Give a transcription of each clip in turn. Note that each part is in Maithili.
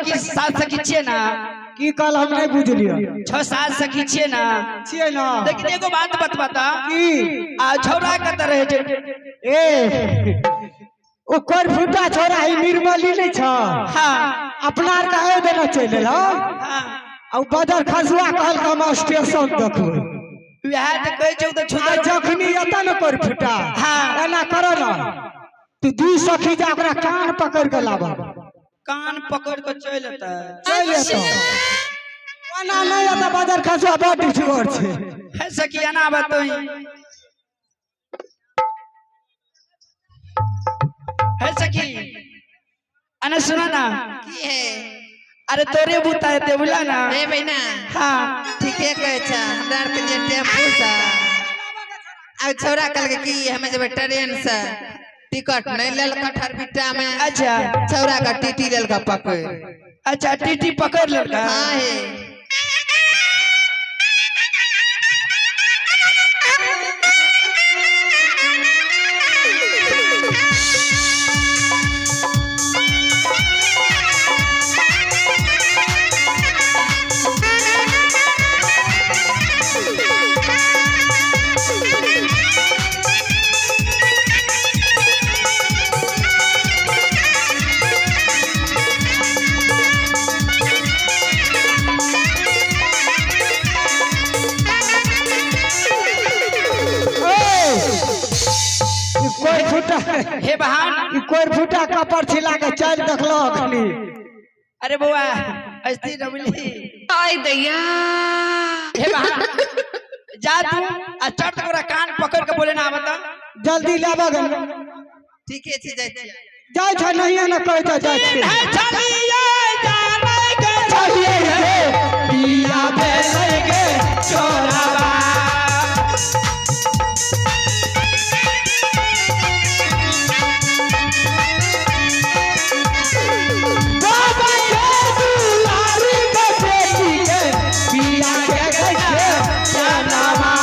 सखी सात सखी छियै ना? की कहल हम नहीं बुझलियो। 6 7 सखी छियै ना? छियै ना। लेकिन एगो बात बतबा त की? आ छौड़ा कत रहे छै? ए ओ कोर फूटा छोरा ही निर्मली नहीं छ। हाँ। अपना आर के आयो देना चलि एल। हाँ। आ बदर खसुआ कहल हम स्टेशन देखबै। वएह तऽ कहै छौ तऽ आ छुदर जखनी एतऽ ने कोर फूटा। हाँ। एना करो ना तू दू सखी जा ओकरा कान पकड़ के लाबऽ। कान पकड़ के चलि एतै। चलि एतौ। ओना नहि एतऽ बदर खसुआ बड डिठगर छै। हे सखी एना बतोही। हे सखी अने सुना ना। की है? अरे तोरे बूता हेतै बुझला ना? हे बहिना। हाँ। ठीके कहै छ। हमरा आर के जे टेम्पू से आ छौड़ा कहलकै कि हमे जेबै ट्रेन से, टिकट नहीं लेलक ठरबिट्टा में। अच्छा। छौड़ा के टीटी लेलक पकड़। अच्छा टीटी पकड़ लेलक। हाँ हे। कोई फूटा हे बहान कोई फूटा कपड़ छिला के चल देखलो अखनी। अरे बउआ अस्थिर रमली आय दैया। हे बहान जा तू आ चढ़ तोरा कान पकड़ के बोले ना बता। जल्दी लाबा गन। ठीके छै जाइ छी। जाइ छै नहीं ने कहै छै जाइ छै। हे चलिए जानै के चलिए रे पिया भेलै के चोरावा। बाबा के दुलारी के बेटी के पिया के गए चनावा।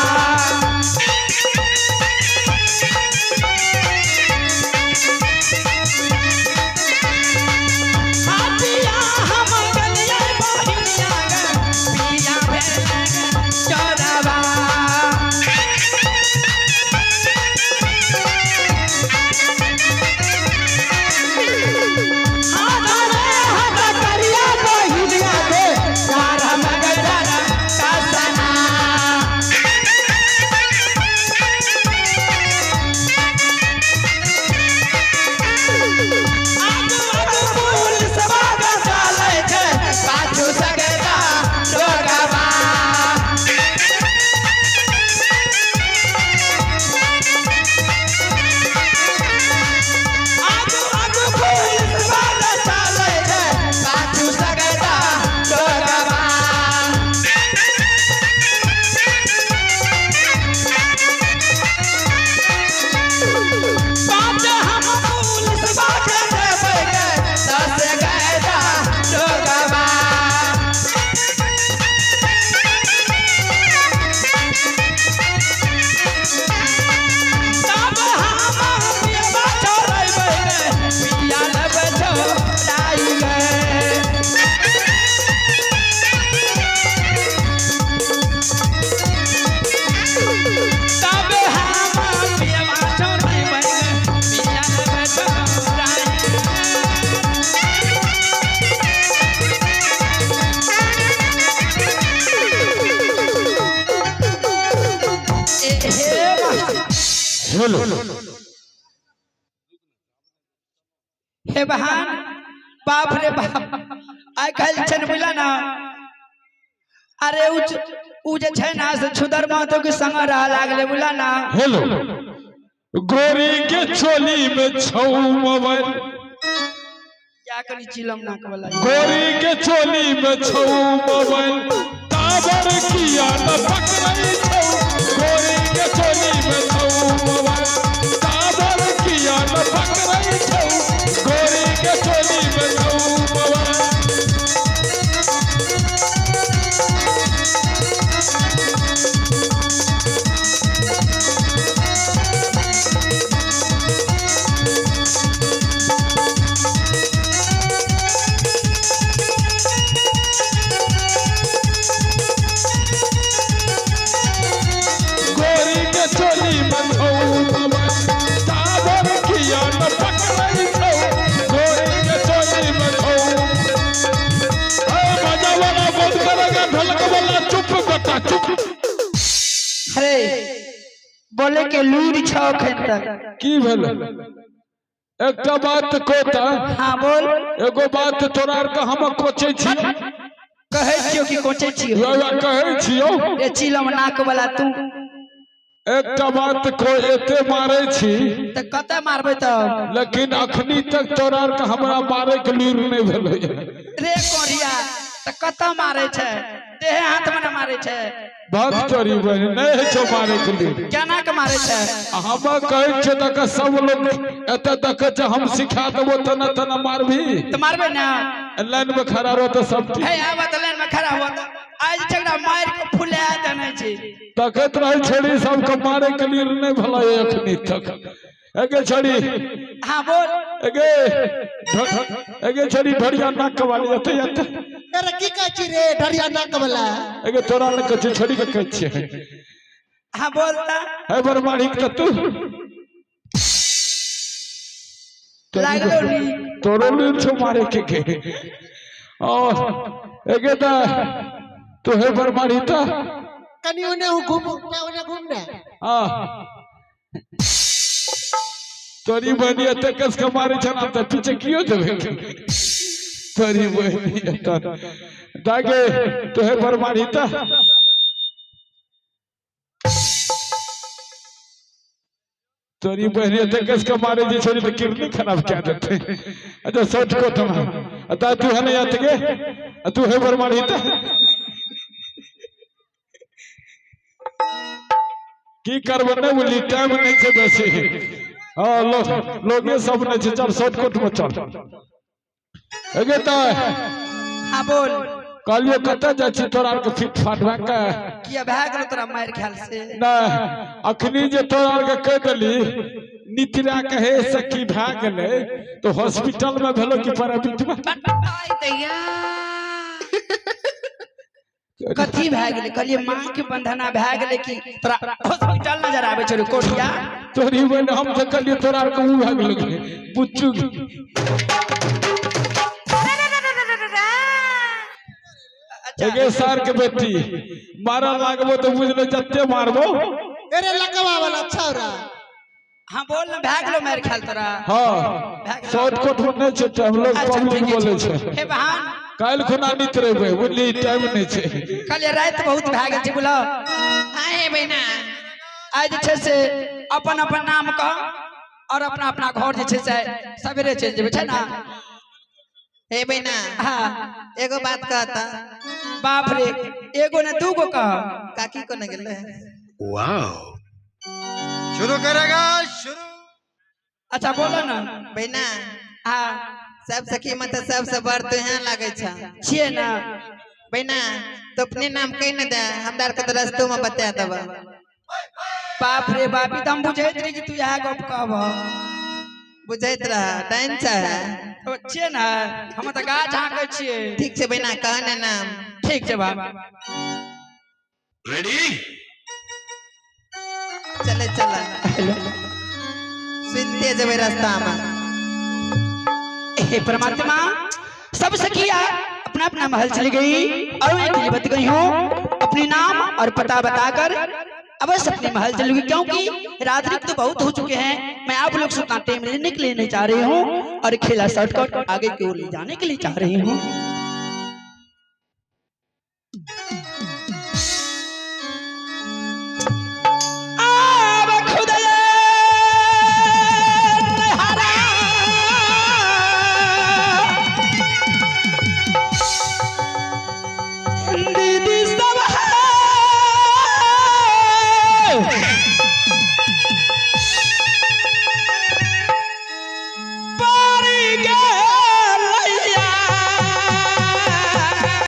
पिया हम गलिए बहिनिया गे पिया भेलै के चोरावा। हाथ करिया बहिनिया के तारा मगजरा कसना। आगू आगू पुलिस बागा चलै छै पाछू सगरा लोगवा। आगू आगू पुलिस बागा चलै छै पाछू सगरा लोगवा। पाँच हम पुलिस बागे देबै गे 10 गैरा लोगवा। तब हम पियबा छोड़ैबै गे पिया लेबै छोड़ाइ गे। तब हम पियबा छोड़ैबै गे पिया लेबै छोड़ाइ गे। हेलो हे बहान बाप रे बाप आइ काल्हि छै ने बुझला ना। अरे उ जे छै ना से छुदर महतो के संग रह लागले बुझला ना। हेलो गोरी के चोली में छौ मोबाइल। क्या करी चिलम नाक वाला। गोरी के चोली में छौ मोबाइल टावर किया न पकड़ै छौ। गोरी के चोली में छौ मोबाइल टावर किया न पकड़ै छौ। गोरी के चोली में छौ मोबाइल। ढोलक वाला चुप बेटा चुप। अरे बोले के लूर छौ अखन तक। की भेल? एकटा बात कोता। हाँ बोल। एगो बात तोरा आर के हम कोचै छी। कहै छियो कि कोचै छियो? कहै छियो। रे चिलम नाक वाला तू। एकटा बात को एते मारै छी त कते मारबै त? लेकिन अखनी तक तोरा आर के हमरा मारे के लूर नहीं भेलै। रे कोरिया त कते मारै छै? देहे हाथ में न मारै छै। भक्त तोरी बहिन नहीं है छौ मारे के लूर। केना के मारै छै? हम कहै छियै तक सब लोग एते देखै छै हम सिखा देबो तना तना मारबी। त मारबै ना? लाइन में खड़ा रहो तो सब ठीक। हे आबा त लाइन में खड़ा हुआ त आज झगड़ा मार के फुला देने छी। तकत रहे छड़ी सबके मारे के लिए नहीं भला अखनी तक। एगे छड़ी। हाँ बोल। एगे एगे छड़ी ढरिया नाक वाली एते एते। अरे की कहै छी रे ढरिया नाक वाला? एगे तोरा ने कहै छी छड़ी के कहै छी। हाँ बोल त। हे बरमारी त तू लागलो नी तोरो लूर छौ मारे के के। और एगे त तू हे बरमारी त कनी ओने घूम ओने घूम ने। हां तोरी बहनी एते कस के मारे छ ना त पीछे कियो देबे। तोरी बहनी एते दागे तू हे बरमारी त तोरी बहनी एते कस के मारे जे छोरी त किडनी खराब क्या देते। अच्छा सोच को तुम अता तू है नहीं आते के तू हे बरमारी त की करबो नहीं बोली टाइम नहीं छे बेसी। हां लोग लोगे सब नहीं छे चल शॉर्टकट में चल। एगे त हां बोल। कहलियो कत जाइ छी तोरा आर के फिट फाट भए के किया भए गेलो तोरा मार ख्याल से? ना अखनी जे तोरा आर के कह देली नितिरा कहे सखी भए गेलै तो हॉस्पिटल में भेलो कि प्राइवेट में? आई दैया कथी भए गेलै? कहलिए माँ के बंधना भए गेलै कि तोरा हॉस्पिटल नजर आबै छौ रे कोठिया। तोरी बहन हम त कहलियो तोरा आर के उ भए गेलै बुच्चू। एगे सार के बेटी मारा लागबो तो बुझले जत्ते मारबो। अरे लकवा वाला छौरा। हां बोल न भए गेलो मार ख्याल तोरा? हां शॉर्टकट में नहीं छै हम लोग पब्लिक बोले छै। हे बहन काल खुना नित रहबै बुझली टाइम नहीं छै। कहलिए रात बहुत भए गेल छै बुझलो। हां हे बहिना आइ जे छै से अपन अपन नाम कह और अपना अपना घर जे छै से सवेरे चलि जेबै छै ना? हे बहिना। हां एगो बात कहता। बाप रे एगो ने दूगो कह। काकी को न गेलै? वाओ शुरू करेगा शुरू। अच्छा बोलो ना बहिना। हां सब सखी मत सबसे बड़ तो यहाँ लागे छ छिए ना बहिना। तो अपने नाम कह न दे हमरा के तो रस्तो में बता देब। बाप रे बाप ई त हम बुझैत रही कि तू इएह गप कहब। बुझैत रह डाइन छ तो छिए ना हम त गाछ हाँकै छिए। ठीक छै बहिना कह ने नाम। ठीक छै बाप। रेडी चले चला सुनते जेबै रास्ता में। हे परमात्मा सब सखिया अपना अपना महल चली गई और मैं अकेली बच गई हूँ। अपने नाम और पता बताकर अवश्य अपने महल चलूंगी क्योंकि रात्रि तो बहुत हो चुके हैं। मैं आप लोग से उतना टाइम लेने के लिए नहीं चाह रही हूँ और खेला शॉर्टकट आगे की ओर ले जाने के लिए चाह रही हूँ।